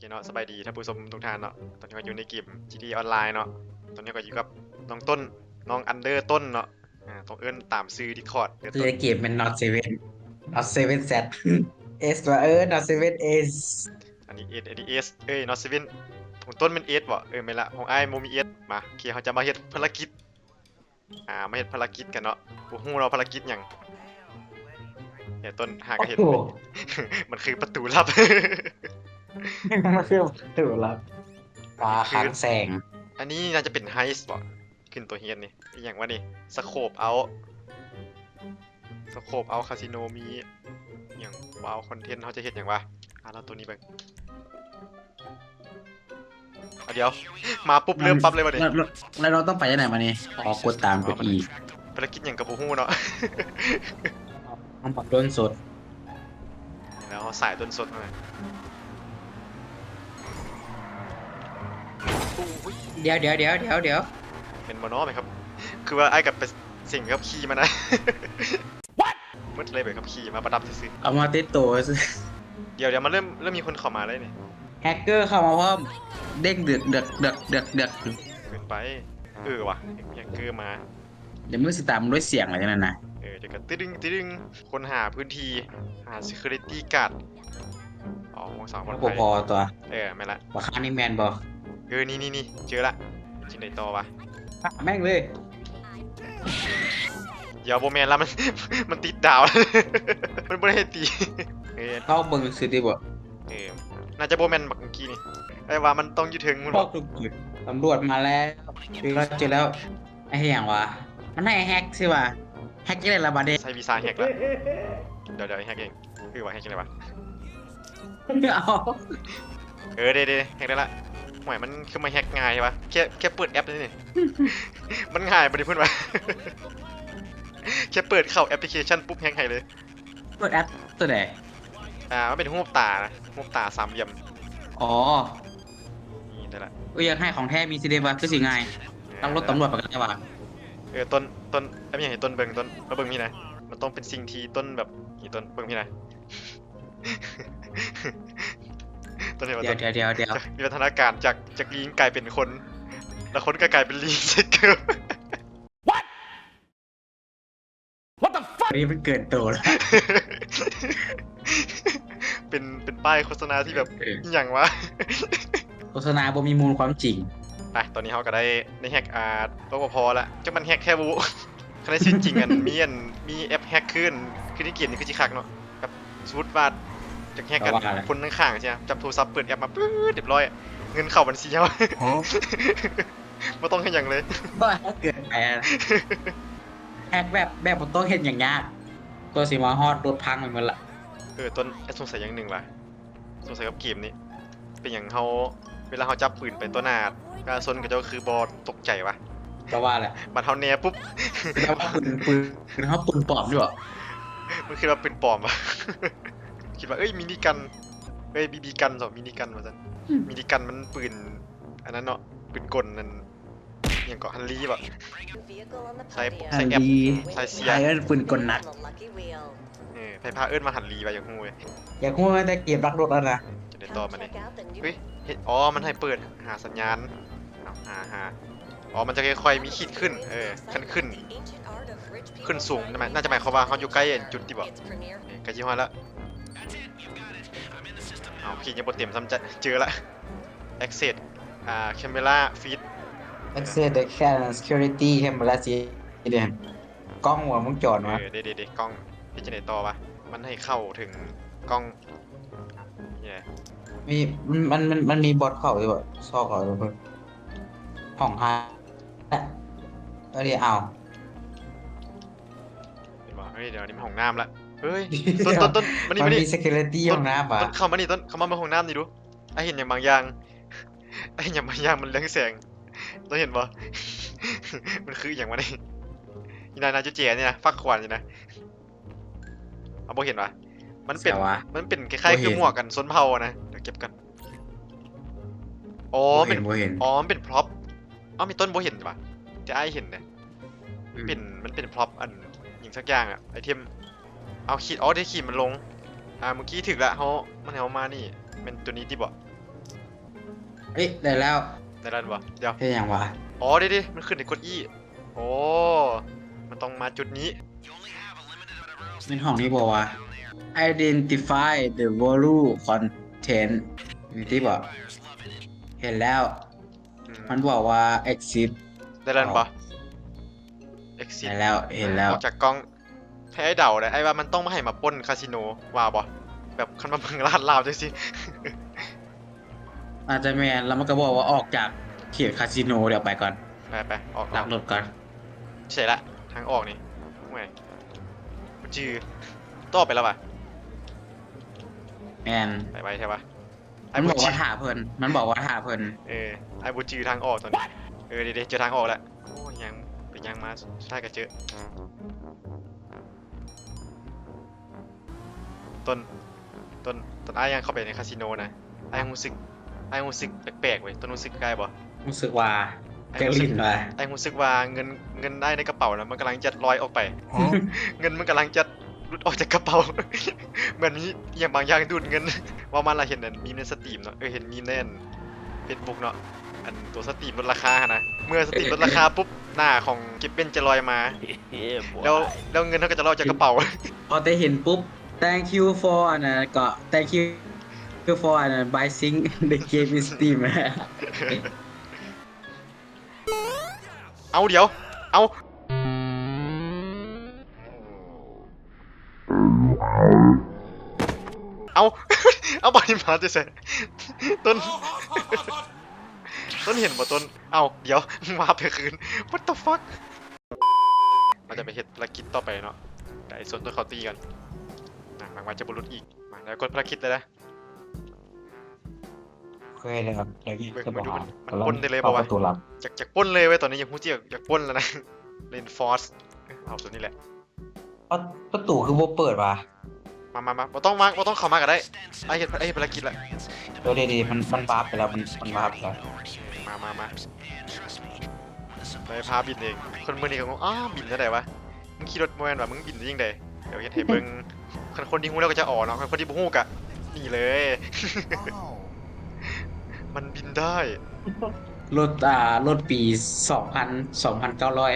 ເຄເນາະ ສະບາຍດີທ່ານຜູ້ຊົມທຸກທ່ານເນາະ. ຕອນນີ້ກໍຢູ່ໃນເກມ ຈີທີເອ ອອນລາຍເນາະ. ຕອນນີ້ກໍຢູ່ກັບນ້ອງຕົ້ນ ນ້ອງອັນເດີຕົ້ນເນາະ. ອ່າ ຕ້ອງເອີ້ນຕາມຊື່ Discord ເດີ ຊື່ໃນເກມແມ່ນ Not Seven Not Seven Z S ວ່າ ເອີ Not Seven S ອັນນີ້ S ອັນນີ້ S ເອີຍ Not Seven ຂອງຕົ້ນແມ່ນ S ບໍ່? ເອີ ແມ່ນລະ ຂອງອ້າຍບໍ່ມີ S. ມາ ໂອເຄ ເຮົາຈະມາເຮັດພາລະກິດ ອ່າ ມາເຮັດພາລະກິດກັນເນາະ. ບໍ່ຮູ້ເນາະພາລະກິດຫຍັງ. ເອີ ຕົ້ນຫາກະເຫັນ ໂອ້ໂຫ ມັນຄືປະຕູລັບ ມັນຄືປະຕູລັບ ປາ ອັນນີ້ຄື ຄັງແສງ. ອັນນີ້ໜ້າຈະເປັນ Heist ບໍ່? ຂຶ້ນຕົວເຮັດນີ້ ອີຫຍັງວະນີ້? Scope Out Scope Out Casino ມີຫຍັງ? Wow Content ເຮົາຈະເຮັດຫຍັງວະ? ອ່າ ລອງຕົວນີ້ເບິ່ງ. ອ່າ ດຽວ ມາປຸບເລີ່ມປັບເລີຍວະນີ້. ແລ້ວ ແລ້ວ ແລ້ວເຮົາຕ້ອງໄປຈັ່ງໃດບາດນີ້? ອໍ ກົດ ຕາມ ກົດ E ພາລະກິດຫຍັງກໍບໍ່ຮູ້ເນາະ. ເຮົາປັບໂດນສົດ ແລ້ວເຮົາສາຍໂດນສົດມາ. ດຽວ ດຽວ ດຽວ ດຽວ ດຽວ ແມ່ນບໍ່ເນາະ? ແມ່ນຄັບ ຄືວ່າອ້າຍກັບໄປເສັງກັບຂີ່ມານະ. ໝົດເລີຍໃບຂັບຂີ່ມາປະດັບຊື່ໆ ເອົາມາຕິດໂຕຊື່. ດຽວ ດຽວ ມັນເລີ່ມ ເລີ່ມມີຄົນເຂົ້າມາແລ້ວນີ້. ແຮັກເກີເຂົ້າມາພ້ອມ ເດ້ງເດືອກໆ ເກີນໄປ. ເອີ ວ່າ ແຮັກເກີມາ. ດຽວມຶງຊິຕາມດ້ວຍສຽງລະຈັ່ງນັ້ນນະ. ເອີ ດຽວກໍຕຶດຶງ ຕຶດຶງ ຄົ້ນຫາພື້ນທີ່ ຫາ security guard. ອໍ ຫ້ອງສາວປອດໄພ ບໍ່ພໍຕົວະ. ເອີ ແມ່ນລະ ບັກຄານີ້ແມ່ນບໍ່? ເອີ ນີ້ໆໆ ເຈີລະ. ຈັ່ງໃດຕໍ່ວະ? ຂ້າແມ່ງເລີຍ. ດຽວ ບໍ່ແມ່ນລະ ມັນ ມັນຕິດດາວ ມັນບໍ່ໄດ້ໃຫ້ຕີ. ເອີ ເຮົາເບິ່ງຊື່ຕິບໍ່? ເອີ ໜ້າຈະບໍ່ແມ່ນບັກກີ້ນີ້ ອ້າຍວ່າມັນຕ້ອງຢູ່ເທິງພຸ້ນ. ຕຳຫຼວດມາແລ້ວ ເຈີແລ້ວ ເຈີແລ້ວ. ໄອ້ຫຍັງວະ? ມັນໃຫ້ແຮັກຊິວ່າ ແຮັກຈັ່ງໃດລະບາດນີ້? ໃຊ້ວີຊາແຮັກລະ. ດຽວໆ ແຮັກເອງ. ເອີວ່າ ແຮັກຈັ່ງໃດວະ? ເອົາ ເອີ ເດ້ໆ ແຮັກໄດ້ລະ. ໂອ້ຍ ມັນຄືມາແຮັກງ່າຍແທ້ວະ? ແຄ່ ແຄ່ເປີດແອັບນີ້ ມັນງ່າຍບໍ່ໄດ້ພຸ້ນວະ? ແຄ່ເປີດເຂົ້າແອັບພລິເຄຊັນປຸບ ແຮັກໃຫ້ເລີຍ. ເປີດແອັບຕົວໃດ? ອ່າ ມັນເປັນຮູບຕານະ ຮູບຕາສາມຫຼ່ຽມ. ອໍ ນີ້ໄດ້ລະ. ເອີຍ ຢາກໃຫ້ຂອງແທ້ມີຊິເດວ່າ ຄືຊິງ່າຍ. ເອີ ລັກລົດຕຳຫຼວດໄປກໍໄດ້ວ່າ. ເອີ ຕົ້ນ ຕົ້ນ ເອົາຫຍັງໃຫ້ຕົ້ນເບິ່ງ? ຕົ້ນ ມາເບິ່ງພີ້ນະ. ມັນຕ້ອງເປັນສິ່ງທີ່ຕົ້ນແບບ ນີ້ ຕົ້ນເບິ່ງພີ້ນະ. ຕົ້ນເຫັນບໍ່? ດຽວໆໆໆ ວິວັດທະນາການຈາກ ຈາກລີງກາຍເປັນຄົນ ແລ້ວຄົນກໍກາຍເປັນລີງໃສ່ເກີບ. What? What the fuck? ນີ້ມັນເກີນໂຕແລ້ວ. ເປັນ ເປັນປ້າຍໂຄສະນາທີ່ແບບ ເອີ ອີ່ຫຍັງວະ? ໂຄສະນາບໍ່ມີມູນຄວາມຈິງ. ໄປ ຕອນນີ້ເຮົາກໍໄດ້ ໄດ້ແຮັກ ອ່າ ລະ ພໍລະ ຈັກມັນແຮັກແທ້ບໍ່? ຄັນໃນຊີວິດຈິງ ອັນ ມີ ອັນ ມີແອັບແຮັກຄື ຄືໃນເກມນີ້ຄືຊິຄັກເນາະ. ແບບ ສົມມຸດວ່າຢາກແຮັກກັນ ຄົນຂ້າງໆ ຊິນະ ຈັບໂທລະສັບເປີດແອັບມາ ປຶດ ຮຽບຮ້ອຍ ເງິນເຂົ້າບັນຊີເຮົາ. ບໍ່ຕ້ອງເຮັດຫຍັງເລີຍ. ບໍ່ ແຮັກເກີນໄປ ແຮັກແບບ ແບບບໍ່ຕ້ອງເຮັດຫຍັງຍາກ ກວ່າຊິມາຮອດ ລົດພັງໄປໝົດລະ. ເອີ ຕົ້ນ ສົງໄສຢ່າງໜຶ່ງວ່າ ສົງໄສກັບເກມນີ້ ເປັນຫຍັງເຮົາ ເວລາເຮົາຈັບປືນໄປຕໍ່ໜ້າປະຊາຊົນ ເຂົາເຈົ້າຄືບໍ່ຕົກໃຈວະ? ກໍວ່າແຫຼະ ບັດເຮົາແນປຸບ ແຕ່ວ່າປືນ ປືນ ເຮົາປືນປອມຢູ່ບໍ? ມັນຄິດວ່າປືນປອມວະ. ຄິດວ່າ ເອີຍ ມິນິກັນ ເອີຍ ບີບີກັນ ສອງ ມິນິກັນວ່າຊັ້ນ. ອືມ ມິນິກັນມັນປືນອັນນັ້ນເນາະ ປືນກົນນັ້ນ. ຫຍັງເກາະ ຮັນລີບໍ? ໃສ່ ໃສ່ແອັບ ໃສ່ເສຍ ໃຫ້ເອີ້ນປືນກົນໜັກ. ເອີ ໃຜພາເອີ້ນວ່າຮັນລີວະ? ຢາກຮູ້ເວີຍ ຢາກຮູ້ຕັ້ງແຕ່ເກມລັກລົດແລ້ວນະ. ຈະໄດ້ຕໍ່ມານີ້ ເຮີ້ຍ ເຮັດ ອໍ ມັນໃຫ້ເປີດຫາສັນຍານ. ເອົາ ຫາ ຫາ ອໍ ມັນຈະຄ່ອຍໆ ມີຂີດຂຶ້ນ. ເອີ ຄັນຂຶ້ນ ຂຶ້ນສູງ ໜ້າຈະໝາຍຄວາມວ່າເຮົາຢູ່ໃກ້ອັນຈຸດຕິບໍ? ເອີ ໃກ້ຊິຮອດລະ. ເອົາ ຂີດຍັງບໍ່ເຕັມຊ້ຳ ຈະເຈີລະ. Access ອ່າ camera feed access the can security camera ສີແດງ ກ້ອງຫົວວົງຈອນວະ. ເອີ ເດ້ໆໆ ກ້ອງ. ເຮັດຈັ່ງໃດຕໍ່ວະ? ມັນໃຫ້ເຂົ້າເຖິງກ້ອງນີ້ແຫຼະ. ມີ ມັນ ມັນ ມັນ ມັນມີບອດເຂົ້າຢູ່ບໍ່? ຊອກເຂົ້າເບິ່ງ ຫ້ອງຫາ ເອີ ເອົາ ເຫັນບໍ່? ເຮີ້ຍ ດຽວນີ້ມັນຫ້ອງນ້ຳລະ. ເຮີ້ຍ ຕົ້ນ ຕົ້ນ ມານີ້ ມານີ້ ມີ security ຫ້ອງນ້ຳຫວາ? ຕົ້ນ ເຂົ້າມານີ້ ຕົ້ນ ເຂົ້າມາເບິ່ງຫ້ອງນ້ຳນີ້ດູ. ອ້າຍເຫັນຫຍັງບາງຢ່າງ ອ້າຍເຫັນຫຍັງບາງຢ່າງ ມັນເລື່ອງແສງ ເຈົ້າເຫັນບໍ່? ມັນຄືອີ່ຫຍັງວະນີ້? ນີ້ນະ ນະ ຈຸແຈນີ້ນະ ຟາກຂວານີ້ນະ. ເອົາ ບໍ່ເຫັນຫວາ? ມັນເປັນ ມັນເປັນຄ້າຍໆ ຄືໝວກກັນຊົນເຜົ່ານະ. ດຽວເກັບກ່ອນ. ອໍ ເປັນ ອໍ ມັນເປັນ prop. ເອົ້າ ມີຕົ້ນບໍ່ເຫັນຫວາ? ແຕ່ອ້າຍເຫັນເດ້. ອືມ ເປັນ ມັນເປັນ prop ອັນຫຍັງສັກຢ່າງອະ ໄອເທັມ. ເອົາ ຂີດ ອໍ ໄດ້ຂີດມັນລົງ. ອ່າ ເມື່ອກີ້ຖືກລະ ເຮົາ ມັນໃຫ້ເຮົາມານີ້ ແມ່ນໂຕນີ້ຕິບໍ? ເອີຍ ໄດ້ແລ້ວ ໄດ້ແລ້ວບໍ່? ດຽວ ເຮັດຫຍັງວະ? ອໍ ເດ ມັນຂຶ້ນໃຫ້ກົດ E ໂອ້ ມັນຕ້ອງມາຈຸດນີ້. ແມ່ນຫ້ອງນີ້ບໍ່ວະ? Identify the value content ນີ້ຕິບໍ່? ເຫັນແລ້ວ ອືມ ມັນບອກວ່າ exit ໄດ້ແລ້ວບໍ່? Exit ໄດ້ແລ້ວ ເຫັນແລ້ວ ອອກຈາກກ້ອງ. ໃຫ້ອ້າຍເດົາເດີ ອ້າຍວ່າມັນຕ້ອງມາໃຫ້ມາປຸ້ນຄາສິໂນ ວ່າບໍ່? ແບບຄັນມາເບິ່ງລາດລາວຈັ່ງຊີ້ ອາດຈະແມ່ນ. ແລ້ວມັນກໍບອກວ່າອອກຈາກເຂດຄາສິໂນ ດຽວໄປກ່ອນ ໄປໆ ອອກ ອອກ ລັກລົດກ່ອນ. ໃສລະ ທາງອອກນີ້? ໂອ້ຍ ບໍ່ຈື່ ຕໍ່ໄປແລ້ວຫວາ? ແມ່ນ ໄປໄວແທ້ຫວາ? ມັນບອກວ່າຖ້າເພິ່ນ ມັນບອກວ່າຖ້າເພິ່ນ. ເອີ ອ້າຍບໍ່ຈື່ທາງອອກຕອນນີ້. ເອີ ເດ ເດ ເຈີທາງອອກແລ້ວ. ໂອ້ ຍ່າງໄປຍ່າງມາ ສຸດທ້າຍກໍເຈີ. ຕົ້ນ ຕົ້ນ ຕອນອ້າຍຍ່າງເຂົ້າໄປໃນຄາສິໂນນະ ອ້າຍຮູ້ສຶກ ອ້າຍຮູ້ສຶກແປກໆເວີຍ. ຕົ້ນຮູ້ສຶກຄືອ້າຍບໍ່? ຮູ້ສຶກວ່າ ອ້າຍຮູ້ສຶກ ຈັ່ງຫຼິ້ນວ່າ ອ້າຍຮູ້ສຶກວ່າເງິນ ເງິນອ້າຍໃນກະເປົານະ ມັນກຳລັງຈະລອຍອອກໄປ. ຮະ? ເງິນມັນກຳລັງຈະ ຫຼຸດອອກຈາກກະເປົາ. ເໝືອນມີອີ່ຫຍັງບາງຢ່າງດູດເງິນ. ເວົ້າມາລະ ເຫັນອັນມີມໃນສະຕີມເນາະ ເອີ ເຫັນມີມໃນອັນເຟສບຸກເນາະ ອັນຕົວສະຕີມລົດລາຄາຫັ້ນນະ. ເມື່ອສະຕີມລົດລາຄາປຸບ ໜ້າຂອງເກັບເບັນຈະລອຍມາ ແລ້ວ ແລ້ວເງິນເຮົາກໍຈະລອຍອອກຈາກກະເປົາ. ພໍແຕ່ເຫັນປຸບ thank you for ອັນນັ້ນ ກໍ thank you for ອັນນັ້ນ buy thing the game in Steam. ເອົາ ດຽວ ເອົາ ເອົາ ເອົາ ບາດນີ້ມາແຕ່ໃສ? ຕົ້ນ ຕົ້ນເຫັນບໍ່ຕົ້ນ? ເອົາ ດຽວ ວາບໄປຄືນ what the fuck. ເຮົາຈະໄປເຮັດພາລະກິດຕໍ່ໄປເນາະ ໄປຊວນຕົ້ນເຂົ້າຕີກ່ອນນະ ຫວັງວ່າຈະບໍ່ຫຼຸດອີກ. ມາ ແລ້ວກົດພາລະກິດເລີຍນະ. ໂອເຄເລີຍຄັບ ດຽວນີ້ ເບິ່ງ ຈະບອກ ມັນຢູ່ ມັນ ມັນ ກຳລັງ ປົນໄດ້ເລີຍບໍ່ວະ? ເຂົ້າປະຕູຫຼັງ ຢາກ ຢາກປົນເລີຍເວີຍ ຕອນນີ້ຍັງຮູ້ສຶກຢາກ ຢາກປົນແລ້ວນະ Reinforce. ເອົາ ປະຕູຄືບໍ່ເປີດວະ? ມາ ມາ ມາ ບໍ່ຕ້ອງມາ ບໍ່ຕ້ອງເຂົ້າມາກໍໄດ້ ອ້າຍເຮັດ ອ້າຍເຮັດພາລະກິດລະ. ເອີ ເດ ເດ ມັນ ມັນວາບໄປແລ້ວ ມັນ ມັນວາບໄປແລ້ວ. ມາ ມາ ມາ ໄປພາບິນເອງ. ຄົນມື້ນີ້ກໍງົງ ອ້າ ບິນຈັ່ງໃດວະ? ມຶງຂີ່ລົດບໍ່ແມ່ນຫວາ? ມຶງບິນໄດ້ຈັ່ງໃດ? ດຽວເຮັດໃຫ້ເບິ່ງ. ຄັນຄົນທີ່ຮູ້ແລ້ວກໍຈະອໍເນາະ ຄັນຄົນທີ່ບໍ່ຮູ້ກໍໜີເລີຍ. ມັນບິນໄດ້. ລົດ ອ່າ ລົດປີສອງພັນ ສອງພັນເກົ້າຮ້ອຍ.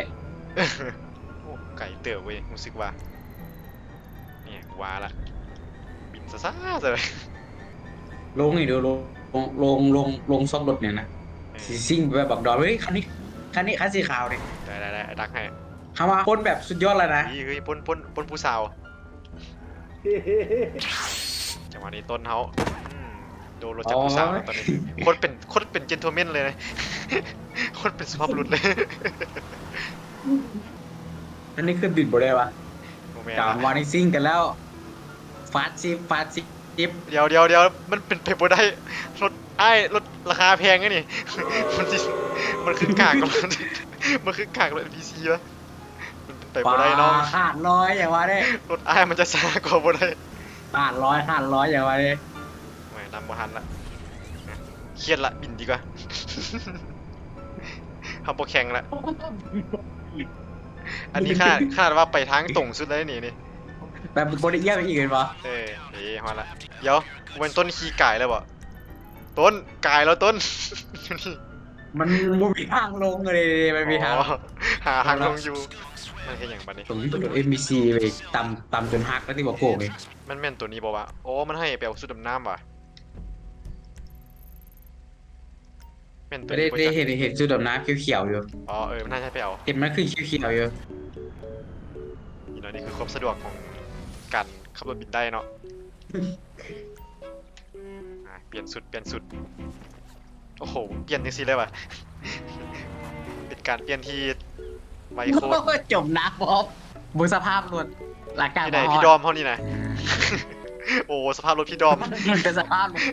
ໂອ້ ໄກເຕີບເວີຍ ຮູ້ສຶກວ່າ. ນີ້ ວ່າລະ ບິນຊ້າໆ ເລີຍ. ລົງນີ້ດູ ລົງ ລົງ ລົງ ລົງຊອກລົດນີ້ນະ. ເອີ ຊິຊິງໄປບັກດອນ. ເຮີ້ຍ ຄັນນີ້ ຄັນນີ້ ຄັນສີຂາວນີ້. ໄດ້ ໄດ້ ໄດ້ ດັກໃຫ້. ເຮົາວ່າປົນແບບສຸດຍອດແລ້ວນະ. ເຮີ້ຍ ປົນ ປົນ ປົນຜູ້ສາວ. ຈັງຫວະນີ້ຕົ້ນເຮົາ ອືມ ໂດນລົດຈັກຜູ້ສາວແລ້ວຕອນນີ້. ໂອ້ຍ ຄົນເປັນ ຄົນເປັນ gentleman ເລີຍນະ ຄົນເປັນສຸພາບບຸລຸດເລີຍ. ອັນນີ້ຄືບິນບໍ່ໄດ້ວະ? ບໍ່ແມ່ນລະ ຈັງຫວະນີ້ຊິງກັນແລ້ວ. ຟາດຊິບ ຟາດຊິບ. ດຽວ ດຽວ ດຽວ ມັນເປັນໄປບໍ່ໄດ້. ລົດອ້າຍ ລົດລາຄາແພງເດ້ນີ້. ມັນຊິ ມັນຄືກາກ ມັນຄືກາກລົດ NPC ວະ. ມັນເປັນໄປບໍ່ໄດ້ນ້ອງ. ຂາດລອຍ ຢ່າວ່າເດ້. ລົດອ້າຍມັນຈະຊ້າກວ່າບໍ່ໄດ້. ຂາດລອຍ ຂາດລອຍ ຢ່າວ່າເດ້. ໂອ້ຍ ນຳບໍ່ທັນລະ. ຄຽດລະ ບິນດີກວ່າ. ເຮົາບໍ່ແຂ່ງລະ. ອັນນີ້ຂະໜາດ ຂະໜາດວ່າໄປທາງຕົງສຸດແລ້ວນີ້ ນີ້. ແບບບໍ່ໄດ້ອຽບອີກແມ່ນບໍ່? ເອີ ເອີ ຮອດລະ. ດຽວ ແມ່ນຕົ້ນຂີ່ກາຍແລ້ວບໍ່? ຕົ້ນ ກາຍແລ້ວຕົ້ນ. ມັນບໍ່ມີທາງລົງເລີຍ ມັນມີທາງ ອໍ ຫາທາງລົງຢູ່. ມັນເຮັດຫຍັງບັດນີ້? ຕົງນີ້ເປັນ NPC ເວີຍ ຕຳ ຕຳຈົນຫັກແລ້ວຕິບໍ່ໂກງນີ້. ມັນແມ່ນຕົວນີ້ບໍ່ວະ? ໂອ້ ມັນໃຫ້ໄປເອົາຊຸດດຳນ້ຳຫວາ? ແມ່ນຕົວນີ້ບໍ່ຈັກ. ເຫັນ ເຫັນຊຸດດຳນ້ຳຂຽວໆຢູ່. ອໍ ເອີ ມັນໜ້າຈະໃຫ້ໄປເອົາ. ເຫັນມັນຄືຂຽວໆຢູ່. ນີ້ເນາະ ນີ້ຄືຄວາມສະດວກຂອງການຂັບລົດບິນໄດ້ເນາະ. ອ່າ ປ່ຽນຊຸດ ປ່ຽນຊຸດ. ໂອ້ໂຫ ປ່ຽນຈັ່ງຊີ້ເລີຍຫວາ? ເປັນການປ່ຽນທີ່ໄວໂຄດ. ໂອ້ຍ ຈົມນ້ຳ ເບິ່ງສະພາບລົດ ຫຼັງຈາກ ຢູ່ໃນ ມາຮອດ ພີ່ດອມເຮົານີ້ນະ. ໂອ້ ສະພາບລົດພີ່ດອມ ມັນເປັນສະພາບລົດ.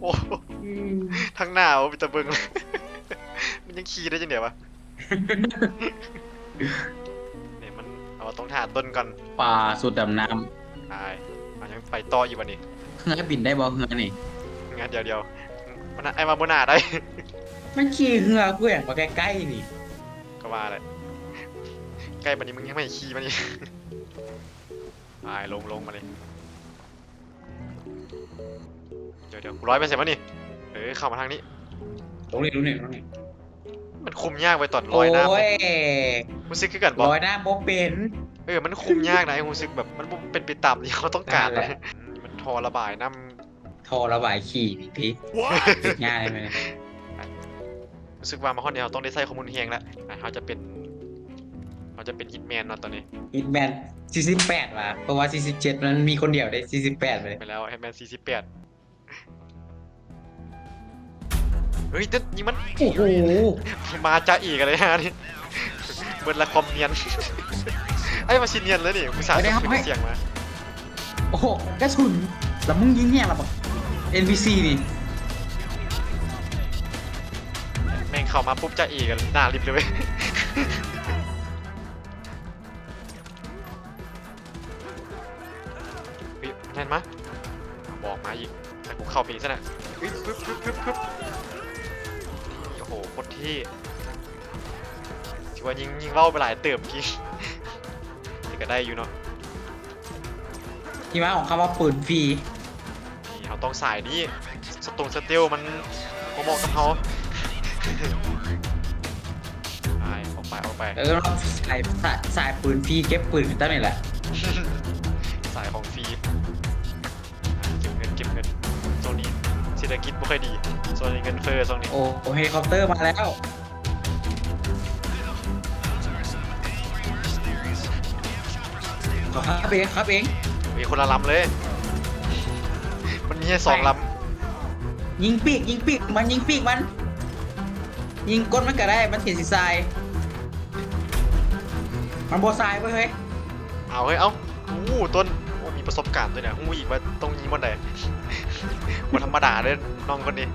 ໂອ້ ອືມ ທາງໜ້າບໍ່ເປັນຕາເບິ່ງ. ມັນຍັງຂີ່ໄດ້ຈັ່ງໃດຫວາ? ນີ້ມັນ ເຮົາຕ້ອງຖ້າຕົ້ນກ່ອນ. ປາສູດດຳນ້ຳ. ໄປ ເຮົາຍັງໄປຕໍ່ອີກຫວານີ້? ເຮືອບິນໄດ້ບໍ່ເຮືອນີ້? ເຮືອ ດຽວໆ ມັນ ອ້າຍວ່າບໍ່ໜ້າໄດ້. ມັນຂີ່ເຮືອເພື່ອຫຍັງມາໃກ້ໆນີ້? ກໍວ່າແຫຼະ ໃກ້ປານນີ້ມຶງຍັງບໍ່ໃຫ້ຂີ່ມານີ້. ໄປ ລົງ ລົງມານີ້. ດຽວໆ ກູລອຍໄປໃສວະນີ້? ເອີ ເຂົ້າມາທາງນີ້ ລົງນີ້ ລົງນີ້ ລົງນີ້. ມັນຄຸມຍາກເວີຍຕອນລອຍນ້ຳ ໂອ້ຍ ຮູ້ສຶກຄືກັນບໍ່? ລອຍນ້ຳບໍ່ເປັນ. ເອີ ມັນຄຸມຍາກນະ ຮູ້ສຶກແບບມັນບໍ່ເປັນໄປຕາມທີ່ເຮົາຕ້ອງການ. ນັ້ນແຫຼະ ອືມ ມັນທໍ່ລະບາຍນ້ຳ ທໍ່ລະບາຍຂີ້ນີ້ຕິ ເຮັດງ່າຍໄດ້. ຮູ້ສຶກວ່າມາຮອດນີ້ເຮົາຕ້ອງໄດ້ໃຊ້ຄວາມຮຸນແຮງລະ. ອ່ະ ເຮົາຈະເປັນ ເຮົາຈະເປັນຮິດແມນເນາະຕອນນີ້ ຮິດແມນສີ່ສິບແປດຫວາ ເພາະວ່າສີ່ສິບເຈັດມັນມີຄົນດຽວເດ້ ສີ່ສິບແປດເລີຍ ໄປແລ້ວ ຮິດແມນສີ່ສິບແປດ. ເຮີ້ຍ ເຕັດ ຍິງມັນ ໂອ້ໂຫ ມາຈາເອກັນເລີຍຫັ້ນ ເບິດລະຄວາມນຽນ. ໄອ້ ມັນຊິນຽນເລີຍນີ້ ອຸດສ່າ ເອົາແນວ ເອົາແນວ ສຽງມາ. ໂອ້ໂຫ ກະສຸນ ລະມຶງຍິງແຮງລະບັກເອັນພີຊີນີ້ ແມ່ງເຂົ້າມາປຸບຈາເອກັນໜ້າລິບເລີຍເວີຍ. ເຮີ້ຍ ແລ່ນມາ ບອກມາອີກ ໃຫ້ກູເຂົ້າໄປອີກຊັ້ນນະ. ອຶບ ປຶບ ປຶບ ປຶບ ປຶບ ໂອ້ໂຫ ໂຄດເທ່. ຖືວ່າຍິງ ຍິງເວົ້າໄປຫຼາຍເຕີບກີ້ ແຕ່ກະໄດ້ຢູ່ເນາະ. ທີ່ມາຂອງຄຳວ່າປືນຟຣີ ນີ້ເຮົາຕ້ອງສາຍນີ້ ສະຕົງສະເຕວມັນບໍ່ເໝາະກັບເຮົາ. ໄປ ອອກໄປ ອອກໄປ ເອີ ສາຍ ສາຍ ສາຍປືນຟຣີ ເກັບປືນກັນແຕ່ນີ້ແຫຼະ ສາຍຂອງຟຣີ. ເກັບເງິນ ເກັບເງິນ ຊ່ວງນີ້ເສດຖະກິດບໍ່ຄ່ອຍດີ ຊ່ວງນີ້ເງິນເຟີ່ ຊ່ວງນີ້. ໂອ້ ເຮລິຄອບເຕີມາແລ້ວ. ເຂົາຂັບເອງ ຂັບເອງ. ມີຄົນລະລຳເລີຍ ມັນມີໃຫ້ສອງລຳ. ຍິງປີກ ຍິງປີກມັນ ຍິງປີກມັນ ຍິງກົ້ນມັນກະໄດ້ ມັນຊິສາຍ ມັນບໍ່ສາຍເວີຍເຮີ້ຍ. ເອົາເຮີ້ຍ ເອົາ ໂອ້ ຕົ້ນ ໂອ້ ມີປະສົບການຕົວນີ້ ຮູ້ອີກວ່າຕ້ອງຍິງບ່ອນໃດ. ບໍ່ທຳມະດາເດີ້ ນ້ອງຄົນນີ້.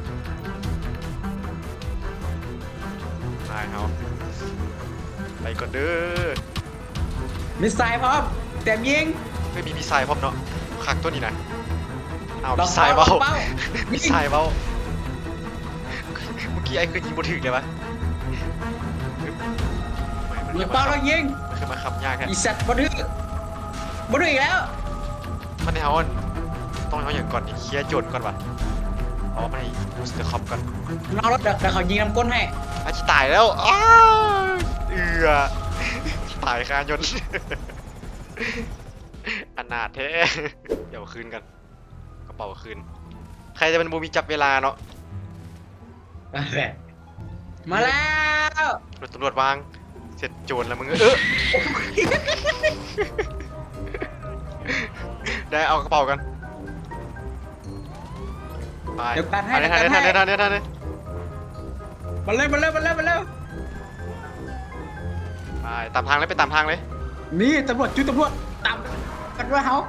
ຕາຍເຮົາ ໄປກ່ອນເດີ້. ມິສໄຊລ໌ພ້ອມ ຕຽມຍິງ. ເຮີ້ຍ ມີມິສໄຊລ໌ພ້ອມເນາະ ຄັກຕົວນີ້ນະ. ເອົາ ລອງ ມິສໄຊລ໌ເວົ້າ ເປົ້າ ເປົ້າ ມິສໄຊລ໌ເວົ້າ. ເມື່ອກີ້ອ້າຍຄືຍິງບໍ່ຖືກເລີຍວະ. ເປີດເປົ້າແລ້ວຍິງ ມັນຄືມາຂັບຍາກແທ້ ອີສັດ. ບໍ່ຖືກ ບໍ່ຖືກອີກແລ້ວ. ມັນໃຫ້ເຮົາ ຕ້ອງເຮົາຫຍັງກ່ອນນີ້ ເຄຍໂຈນກ່ອນຫວາ. ອໍ ມັນໃຫ້ບູສເຕີຄອບກ່ອນ ເອົາລະ ດຽວເຂົາຍິງນຳກົ້ນໃຫ້. ອ້າຍ ຊິຕາຍແລ້ວ ອ້າ ເອືອ ຕາຍຄາຍົນ. ອະນາດແທ້. ດຽວເອົາຄືນກັນ ກະເປົາຄືນ. ໃຄແຕ່ມັນບໍ່ມີຈັບເວລາເນາະ. ມາແລ້ວ ລົດຕຳຫຼວດວາງ ເສັດໂຈນລະມຶງ. ເອີ ໄດ້ ເອົາກະເປົາກັນ. ໄປ ດຽວກັນໃຫ້ ທັນ ທັນ ທັນ ທັນ ທັນ. ມາເລີຍ ມາເລີຍ ມາເລີຍ ມາເລີຍ. ໄປຕາມທາງເລີຍ ໄປຕາມທາງເລີຍ. ນີ້ຕຳຫຼວດ ຈຸດຕຳຫຼວດ ຕາມກັນດ້ວຍເຮົາ.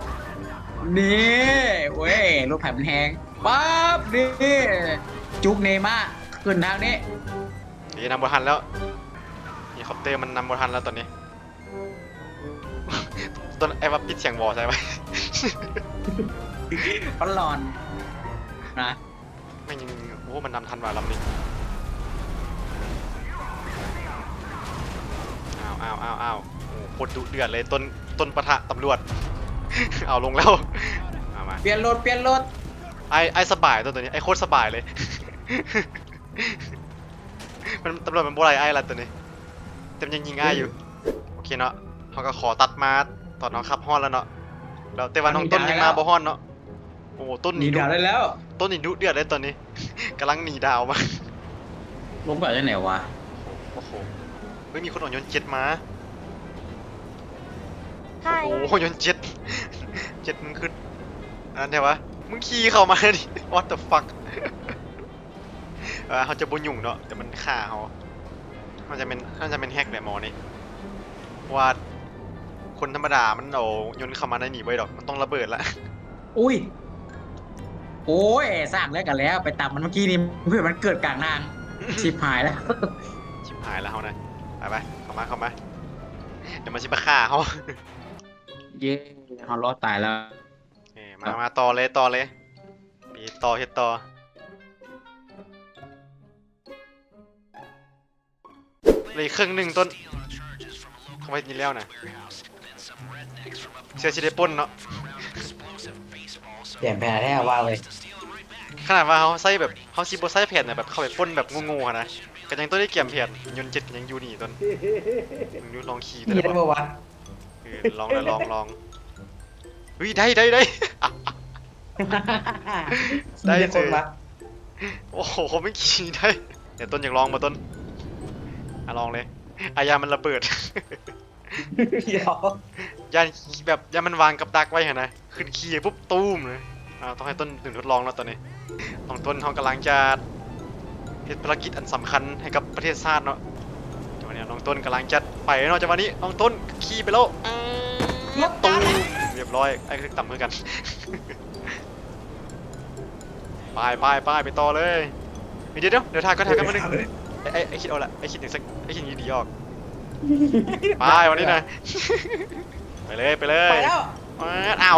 ນີ້ ໂອ້ຍ ລົດໃຜມັນແຮງ ປັບ ນີ້ ຈຸກເນມາ ຂຶ້ນທາງນີ້. ນີ້ນຳບໍ່ທັນແລ້ວ ເຮລິຄອບເຕີມັນນຳບໍ່ທັນແລ້ວຕອນນີ້. ຕອນ ໄອ້ວ່າປິດສຽງວໍໃສ່ໄວ້ ມັນຫຼອນນະ. ແມ່ງ ໂອ້ ມັນນຳທັນວ່າລຳນີ້. ອ້າວ ອ້າວ ອ້າວ ອ້າວ ໂອ້ ໂຄດດຸເດືອດເລີຍ ຕົ້ນ ຕົ້ນປະທະຕຳຫຼວດ. ເອົາລົງແລ້ວ ມາ ມາ ປ່ຽນລົດ ປ່ຽນລົດ. ອ້າຍ ອ້າຍສະບາຍຕົວ ຕົວນີ້ ອ້າຍໂຄດສະບາຍເລີຍ. ມັນ ຕຳຫຼວດມັນບໍ່ໄລ່ອ້າຍລະຕົວນີ້ ແຕ່ມັນຍັງຍິງອ້າຍຢູ່. ໂອເຄເນາະ ເຮົາກະຂໍຕັດມາຕອນເຮົາຂັບຮອດແລ້ວເນາະ ແລ້ວແຕ່ວ່ານ້ອງຕົ້ນຍັງມາບໍ່ຮອດເນາະ. ໂອ້ ຕົ້ນນີ້ດຸ ແລ້ວ ຕົ້ນນີ້ດຸເດືອດເລີຍຕອນນີ້ ກຳລັງໜີດາວມາ. ລົງໄປຈັ່ງໃດວະ? ໂອ້ໂຫ ເຮີ້ຍ ມີຄົນເອົາຍົນເຈັດມາ. ໂອ້ໂຫ ຍົນເຈັດ ເຈັດ ມຶງຄືອັນນັ້ນແທ້ວະ ມຶງຂີ່ເຂົ້າມານີ້ what the fuck. ເອີ ເຮົາຈະບໍ່ຫຍຸ້ງເນາະ ດຽວມັນຂ້າເຮົາ. ໜ້າຈະແມ່ນ ໜ້າຈະແມ່ນແຮັກແຫຼະໝໍນີ້ ເພາະວ່າຄົນທຳມະດາມັນເອົາຍົນເຂົ້າມາໃນນີ້ບໍ່ໄດ້ດອກ ມັນຕ້ອງລະເບີດລະ. ອຸ້ຍ ໂອ້ຍ ສ້າງແລ້ວກະແລ້ວ ໄປຕາມມັນເມື່ອກີ້ນີ້ ເພື່ອມັນເກີດກາງທາງ. ຊິບຫາຍແລ້ວ ຊິບຫາຍແລ້ວເຮົານະ. ໄປໆ ເຂົ້າມາ ເຂົ້າມາ ດຽວມັນຊິມາຂ້າເຮົາ. ເຢ້ ເຮົາລອດຕາຍແລ້ວ. ເອີ ມາ ມາ ຕໍ່ເລີຍ ຕໍ່ເລີຍ ເຮັດຕໍ່ ເຮັດຕໍ່. ເຫຼືອອີກເຄິ່ງໜຶ່ງຕົ້ນ ເຂົາເຮັດນີ້ແລ້ວນະ ເຊື່ອຊິໄດ້ປົ້ນເນາະ. ປ່ຽນແຜນແທ້ວ່າເວີຍ. ຂະໜາດວ່າເຮົາໃຊ້ແບບ ເຮົາຊິບໍ່ໃຊ້ແຜນນະ ແບບເຂົ້າໄປປົນແບບໂງ່ໆຫັ້ນນະ ກໍຍັງຕ້ອງໄດ້ກຽມແຜນ. ຍົນເຈັດກໍຍັງຢູ່ນີ້ຕົນ. ມຶງດູລອງຂີ່ໄດ້ບໍ່ວະ? ເອີ ລອງນະ ລອງ ລອງ. ເຮີ້ຍ ໄດ້ ໄດ້ ໄດ້ ໄດ້ເຊີຍ. ໂອ້ໂຫ ແມ່ງຂີ່ໄດ້. ດຽວຕົ້ນຢາກລອງບໍ່ຕົ້ນ? ອາ ລອງເລີຍ. ອາ ຢ້ານມັນລະເບີດ. ດຽວ ຢ້ານແບບ ຢ້ານມັນວາງກັບດັກໄວ້ຫັ້ນນະ ຂຶ້ນຂີ່ປຸບຕູມເລີຍ. ອາ ຕ້ອງໃຫ້ຕົ້ນເປັນຄົນທົດລອງເນາະຕອນນີ້. ນ້ອງຕົ້ນເຮົາກຳລັງຈະເຮັດພາລະກິດອັນສຳຄັນໃຫ້ກັບປະເທດຊາດເນາະ. ຈັງຫວະນີ້ນ້ອງຕົ້ນກຳລັງຈະໄປເນາະ. ຈັງຫວະນີ້ນ້ອງຕົ້ນຂີ່ໄປແລ້ວ ອາ ຕູມ ຮຽບຮ້ອຍ. ອ້າຍກໍຖືກຕຳຄືກັນ. ໄປ ໄປ ໄປ ໄປຕໍ່ເລີຍ. ດຽວ ດຽວ ດຽວ ຖ້າກ່ອນ ຖ້າກ່ອນ ແປັນໜຶ່ງ. ໄອ້ ໄອ້ຄິດເອົາລະ ໄອ້ຄິດຫຍັງ ໄອ້ຄິດຫຍັງດີໆອອກ. ໄປ ວັນນີ້ນະ ໄປເລີຍ ໄປເລີຍ. ໄປແລ້ວ. ອ້າວ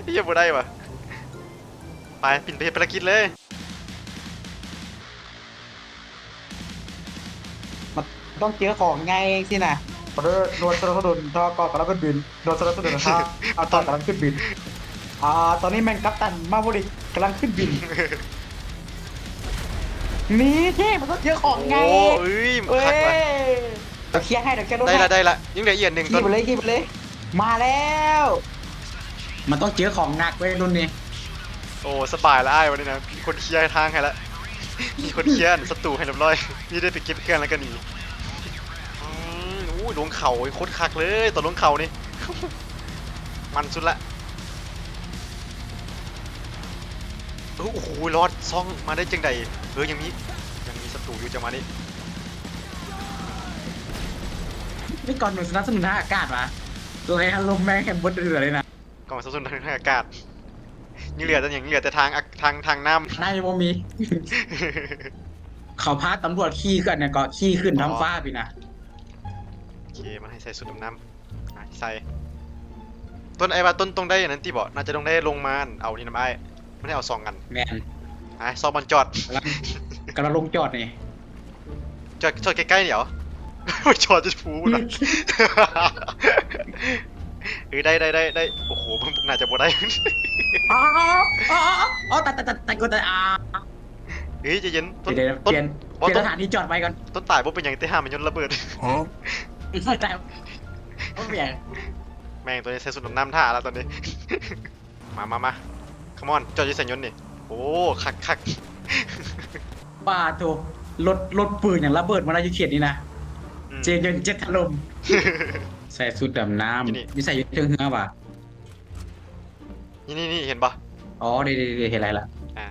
ເຮີ້ຍ ບໍ່ໄດ້ຫວາ. ໄປ ປິ່ນໄປເຮັດພາລະກິດເລີຍ. ມັນຕ້ອງເຈີຂອງໃຫຍ່ຈັ່ງຊີ້ນະ. ຂໍໂທດ ໜ່ວຍສະໜັບສະໜູນ ທ.ກ. ກຳລັງຂຶ້ນບິນ. ໜ່ວຍສະໜັບສະໜູນ ທ.ກ. ກຳລັງຂຶ້ນບິນ. ອາ ຕອນນີ້ແມ່ນກັບຕັນມາວໍລິກກຳລັງຂຶ້ນບິນ. ນີ້ ມັນຕ້ອງເຈີຂອງໃຫຍ່. ໂອ້ ເອີຍ ມັນຄັກວ່ະ. ເອີຍ ດຽວເຄຍໃຫ້ ດຽວເຄຍລົງໃຫ້. ໄດ້ລະ ໄດ້ລະ ຍັງເຫຼືອອີກອັນໜຶ່ງ. ຂີ່ໄປເລີຍ ຂີ່ໄປເລີຍ. ມາແລ້ວ. ມັນຕ້ອງເຈີຂອງໜັກເວີຍລຸ້ນນີ້. ໂອ້ ສະບາຍລະອ້າຍ ວັນນີ້ນະ ມີຄົນເຄຍທາງໃຫ້ລະ ມີຄົນເຄຍສັດຕູໃຫ້ຮຽບຮ້ອຍ. ນີ້ໄດ້ໄປເກັບເຄື່ອງແລ້ວກໍໜີ. ອືມ ໂອ້ຍ ລົງເຂົາໂຄດຄັກເລີຍ ຕອນລົງເຂົານີ້ ມັນສຸດລະ. ໂອ້ໂຫ ລອດຊ່ອງມາໄດ້ຈັ່ງໃດ? ເອີ ຍັງມີ ຍັງມີສັດຕູຢູ່ຈັງຫວະນີ້. ນີ້ກ່ອນໜ່ວຍສະໜັບສະໜູນທາງອາກາດຫວາ? ໂຕໃດອາລົມແມ່ງແຮງບໍ່ເຫຼືອເລີຍນະ. ກ່ອງສະໜັບສະໜູນທາງອາກາດ ຍັງເຫຼືອແຕ່ຫຍັງ? ເຫຼືອແຕ່ທາງ ທາງ ທາງນ້ຳ. ໃນບໍ່ມີ. ເຂົາພາຕຳຫຼວດຂີ່ຂຶ້ນ ອັນນັ້ນກໍຂີ່ຂຶ້ນທ້ອງຟ້າພີ້ນະ. ອໍ ໂອເຄ ມັນໃຫ້ໃສ່ຊຸດດຳນ້ຳ. ອ່ະ ໃສ່. ຕົ້ນ ອ້າຍວ່າຕົ້ນຕ້ອງໄດ້ອັນນັ້ນຕິເບາະ? ໜ້າຈະຕ້ອງໄດ້ລົງມາເອົານີ້ນຳອ້າຍ. ມັນໃຫ້ເອົາສອງອັນ. ແມ່ນ. ອ່ະ ຊອກບ່ອນຈອດ. ກຳລັງ ກຳລັງລົງຈອດນີ້. ຈອດ ຈອດໃກ້ໆ ດຽວ. ຈອດຢູ່ພູພຸ້ນນະ. ເອີ ໄດ້ ໄດ້ ໄດ້ ໄດ້. ໂອ້ໂຫ ໜ້າຈະບໍ່ໄດ້. ອໍ ອໍ ອໍ ຕາຍ ຕາຍ ຕາຍ ຕາຍ ຕາຍ ຕາຍ. ເອີຍ ໃຈເຢັນ ຕົ້ນ ເປັນ ຕົ້ນ ເປັນສະຖານທີ່ຈອດໄວ້ກ່ອນ. ຕົ້ນຕາຍບໍ່ເປັນຫຍັງ ແຕ່ຫາມັນຍົນລະເບີດ. ຕາຍ ບໍ່ເປັນຫຍັງ. ແມ່ງ ໂຕນີ້ໃສ່ຊຸດດຳນ້ຳຖ້າລະຕອນນີ້. ມາ ມາ ມາ ຄຳອອນ ຈອດຢູ່ໃສຍົນນີ້? ໂອ້ ຄັກ ຄັກ. ປາໂທ ລົດ ລົດປືນຫຍັງລະເບີດມາໄດ້ຢູ່ເຂດນີ້ນະ. ອືມ ເຈນຍົນເຈັດຖະຫຼົ່ມ. ໃສ່ຊຸດດຳນ້ຳ ຢູ່ໃສ? ຢູ່ເທິງເຮືອຫວາ? ນີ້ ນີ້ ນີ້ ເຫັນບໍ່? ອໍ ນີ້ ນີ້ ນີ້ ເຫັນແລ້ວລະ. ອ່າ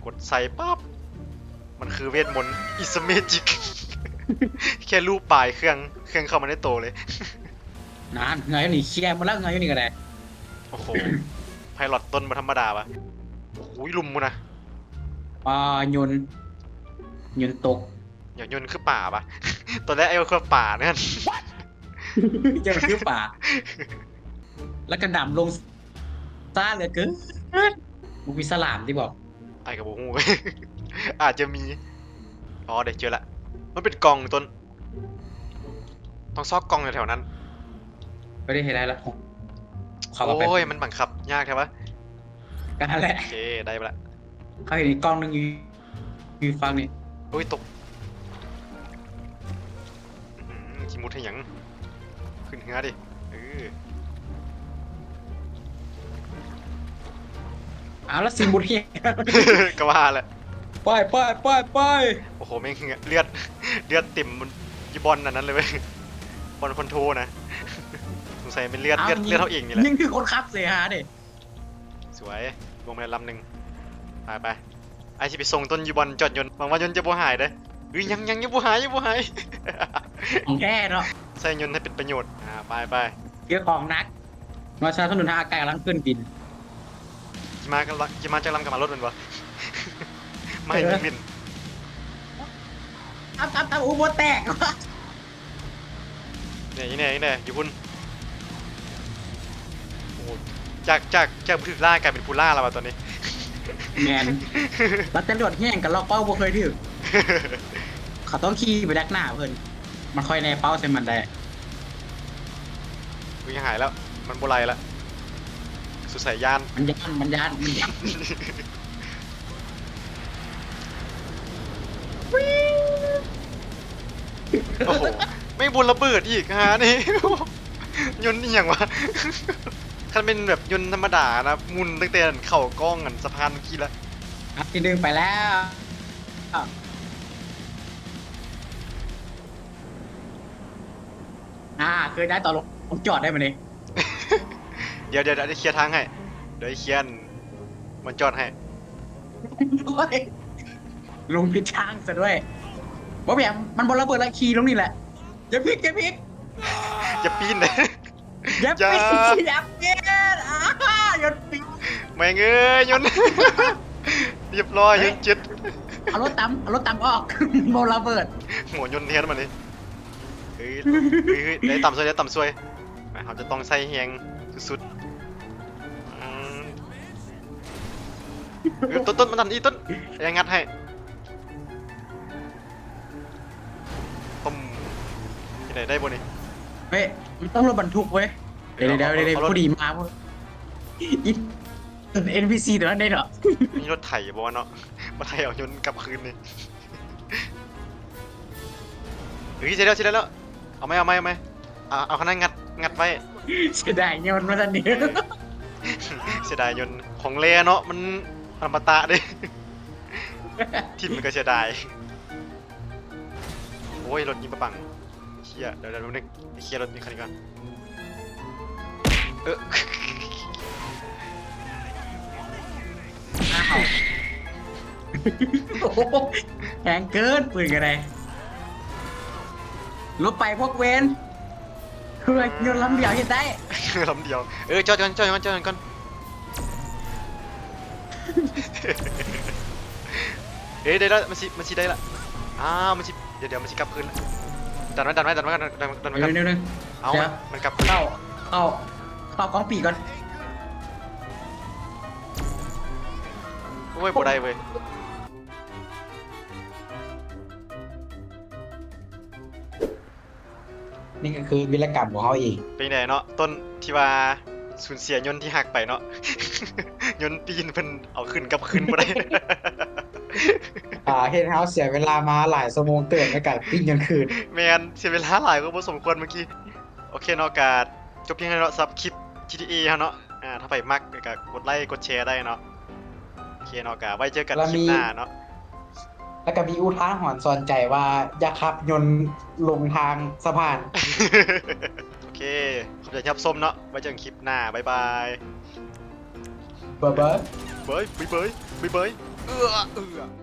ກົດໃສ່ປັບ ມັນຄືເວດມົນ It's a magic. ແຄ່ລູບປາຍເຄື່ອງ ເຄື່ອງເຂົ້າມາໃນໂຕເລີຍ. ນັ້ນ ເຮືອຢູ່ນີ້ເຄຍໝົດແລ້ວ ເຮືອຢູ່ນີ້ກໍໄດ້. ໂອ້ໂຫ ໄພລອດຕົ້ນບໍ່ທຳມະດາວະ. ໂອ້ໂຫ ຫຼຸມພຸ້ນນະ. ປາຍົນ ຍົນຕົກ. ຢ່າຍົນຄືປາວະ. ຕອນແລກອ້າຍວ່າຄືປານັ້ນ. ຢ່າຄືປາ ແລ້ວກໍດຳລົງຊ້າເຫຼືອເກີນ. ບໍ່ມີສະຫຼາມຕິບອກ? ອ້າຍກໍບໍ່ຮູ້ ອາດຈະມີ. ອໍ ເດ້ ເຈີລະ ມັນເປັນກ່ອງຕົ້ນ. ຕ້ອງຊອກກ່ອງແຖວໆນັ້ນ. ໄປໄດ້ ເຮັດໄດ້ລະ. ເຂົ້າໄປ. ໂອ້ຍ ມັນບັງຄັບຍາກແທ້ວະ. ກໍນັ້ນແຫຼະ. ໂອເຄ ໄດ້ລະ. ເຂົາເຫັນອີກກ່ອງໜຶ່ງຢູ່ ຢູ່ຝັ່ງນີ້. ໂອ້ຍ ຕົກ. ອືມ ຊິມຸດໃຫ້ຫຍັງ? ຂຶ້ນເຮືອເດ້. ເອີ ເອົາລະ ຊິມຸດເຮືອ ກໍວ່າແຫຼະ. ໄປ ໄປ ໄປ ໄປ. ໂອ້ໂຫ ແມ່ງເຮືອ ເລືອດ ເລືອດເຕັມຢູ່ບ່ອນອັນນັ້ນເລີຍເວີ້ຍ ບ່ອນຄອນໂທນນະ. ສົງໄສແມ່ນເລືອດ ເລືອດ ເລືອດເຮົາເອງນີ້ແຫຼະ. ຍິງຄືຄົນຂັບເສຍຫາເດ້. ສວຍ ລົງມາແລ້ວລຳໜຶ່ງ. ໄປ ໄປ ອ້າຍຊິໄປສົ່ງຕົ້ນຢູ່ບ່ອນຈອດຍົນ. ຫວັງວ່າຍົນຈະບໍ່ຫາຍເດີ້. ເອີຍ ຍັງ ຍັງ ຍັງບໍ່ຫາຍ ຍັງບໍ່ຫາຍ. ຂອງແທ້ເນາະ. ໃຊ້ຍົນໃຫ້ເປັນປະໂຫຍດ. ອ່າ ໄປ ໄປ. ເຈີຂອງໜັກ. ມາສະໜັບສະໜູນທາງອາກາດກຳລັງຂຶ້ນບິນ. ຂີ່ມາ ຂີ່ມາຈັກລຳກັບມາລົດແມ່ນບໍ່? ມາໃຫ້ຍິງຫຼິ້ນ. ຕາມ ຕາມ ຕາມ. ໂອ້ ບໍ່ແຕກ. ນີ້ ນີ້ແນ່ ນີ້ແນ່ ຢູ່ພຸ້ນ. ໂອ້ ຈາກ ຈາກ ຈາກຜູ້ຖືກລ່າກາຍເປັນຜູ້ລ່າແລ້ວວ່າຕອນນີ້. ແມ່ນ. ວ່າແຕ່ຫຼວດແຮງກັນລອກເປົ້າບໍ່ເຄີຍຖືກ. ເຂົາຕ້ອງຂີ່ໄປດັກໜ້າເພິ່ນ ມັນຄ່ອຍແນເປົ້າໃສ່ມັນໄດ້. ອຸ້ຍ ຫາຍແລ້ວ ມັນບໍ່ໄລ່ລະ. ສົງໄສຢ້ານ ມັນຢ້ານ ມັນຢ້ານ ມັນຢ້ານ. ໂອ້ໂຫ ແມ່ງບົນລະເບີດອີກຫານີ້. ຍົນອີ່ຫຍັງວະ? ຄັນແມ່ນແບບຍົນທຳມະດານະ ໝຸ່ນຕັ້ງແຕ່ເຂົ້າກ້ອງອັນສະພານເມື່ອກີ້ລະ. ນັດທີໜຶ່ງໄປແລ້ວ. ອ່າ ຄືໄດ້ຕໍ່ລົງຈອດໄດ້ມື້ນີ້. ດຽວ ດຽວ ດຽວເຄຍທາງໃຫ້ ດຽວເຄຍອັນ ມັນຈອດໃຫ້. ໂອ້ຍ ລົງຜິດທາງຊະດ້ວຍ. ບໍ່ເປັນຫຍັງ ມັນບໍ່ລະເບີດລະ ຂີ່ລົງນີ້ແຫຼະ. ຢ່າພິກ ຢ່າພິກ ຢ່າປີນເດ້. ຢ່າ ຢ່າ ປີນ ຢ່າປີນ. ອາ ຢ່າປີນ. ແມ່ງເອີຍ ຍົນ ຮຽບຮ້ອຍ. ເຮີ້ຍ ຍົນເຈັດ. ເອົາລົດຕຳ ເອົາລົດຕຳອອກ ບໍ່ລະເບີດ. ໂຫ ຍົນແທນບາດນີ້. ເອີຍ ເອີຍ ເອີຍ ໄດ້ຕຳຊ່ວຍ ໄດ້ຕຳຊ່ວຍ. ມາ ເຮົາຈະຕ້ອງໃຊ້ແຮງສຸດໆ. ອືມ ເອີຍ ຕົ້ນ ຕົ້ນ ມັນຕັນອີກ ຕົ້ນ ແອງງັດໃຫ້. ປຶ້ມ ເຮັດໄດ້ ໄດ້ບໍ່ນີ້? ເຮີ້ຍ ມັນຕ້ອງລົດບັນທຸກເວີຍ. ດຽວ ດຽວ ດຽວ ເອົາ ເອົາລົດ ພໍດີມາ ອີ ເອັນພີຊີຕົວນັ້ນໄດ້ເນາະ. ມີລົດໄຖບໍ່ວະເນາະ? ມາໄຖເອົາຍົນກັບຄືນນີ້. ເຮີ້ຍ ໃຊ້ແລ້ວ ໃຊ້ແລ້ວ ເອົາໃໝ່ ເອົາໃໝ່ ເອົາໃໝ່. ເອົາ ເອົາຄັນນັ້ນງັດ ງັດໄວ້. ເສຍດາຍຍົນວ່າຊັ້ນນີ້. ເສຍດາຍຍົນ ຂອງແລເນາະ ມັນອະມະຕະເດ້. ຖິ້ມມັນກໍເສຍດາຍ. ໂອ້ຍ ລົດຍິງປະປັງ. ເຄຍ ດຽວ ດຽວ ແປັບໜຶ່ງ ເຄຍລົດຄັນນີ້ກ່ອນ. ເອີ ອ້າວ ໂອ້ໂຫ ແຮງເກີນ ປືນກໍໄດ້. ຫຼົບໄປພວກເວນ. ເຮືອຍົນລຳດຽວເຮັດໄດ້ ລຳດຽວ. ເອີ ຈອດກ່ອນ ຈອດກ່ອນ ຈອດກ່ອນ. ເອີ ໄດ້ລະ ມັນຊິ ມັນຊິໄດ້ລະ. ອ້າວ ມັນຊິ ດຽວ ດຽວ ມັນຊິກັບຄືນລະ. ດັນໄວ້ ດັນໄວ້ ດັນໄວ້ ດັນ ດັນ ດັນໄວ້ກ່ອນ. ເອົາ ດຽວ ມັນກັບຄືນ. ເຂົ້າ ເຂົ້າ ເຂົ້າກ້ອງປີກກ່ອນ. ໂອ້ຍ ບໍ່ໄດ້ເວີຍ. ນີ້ກໍຄືວິລະກຳຂອງເຮົາເອງ. ເປັນໃດເນາະ ຕົ້ນ ທີ່ວ່າສູນເສຍຍົນທີ່ຮັກໄປເນາະ? ຍົນປີ້ນເພິ່ນເອົາຂຶ້ນກັບຄືນບໍ່ໄດ້. ອ່າ ເຮັດໃຫ້ເຮົາເສຍເວລາມາຫຼາຍຊົ່ວໂມງເຕີບໃນການປີ້ນຍົນຄືນ. ແມ່ນ ເສຍເວລາຫຼາຍກວ່າບໍ່ສົມຄວນເມື່ອກີ້. ໂອເຄເນາະ ກະຈົບພຽງເທົ່ານີ້ເນາະ ສຳລັບຄລິບ ຈີທີເອ ເຮົາເນາະ. ອ່າ ຖ້າໃຜມັກກໍກົດໄລກ໌ ກົດແຊໄດ້ເນາະ. ໂອເຄເນາະ ກະໄວ້ເຈີກັນຄລິບໜ້າເນາະ. ແລ້ວກໍມີອຸທາຫອນສອນໃຈວ່າ ຢ່າຂັບຍົນລົງທາງສະພານ. ໂອເຄ ຂອບໃຈທີ່ຮັບຊົມເນາະ ໄວ້ເຈີກັນຄລິບໜ້າ ບາຍບາຍ. ບາຍບາຍ ບາຍບາຍ ບາຍບາຍ. ເອື້ອ ເອື້ອ.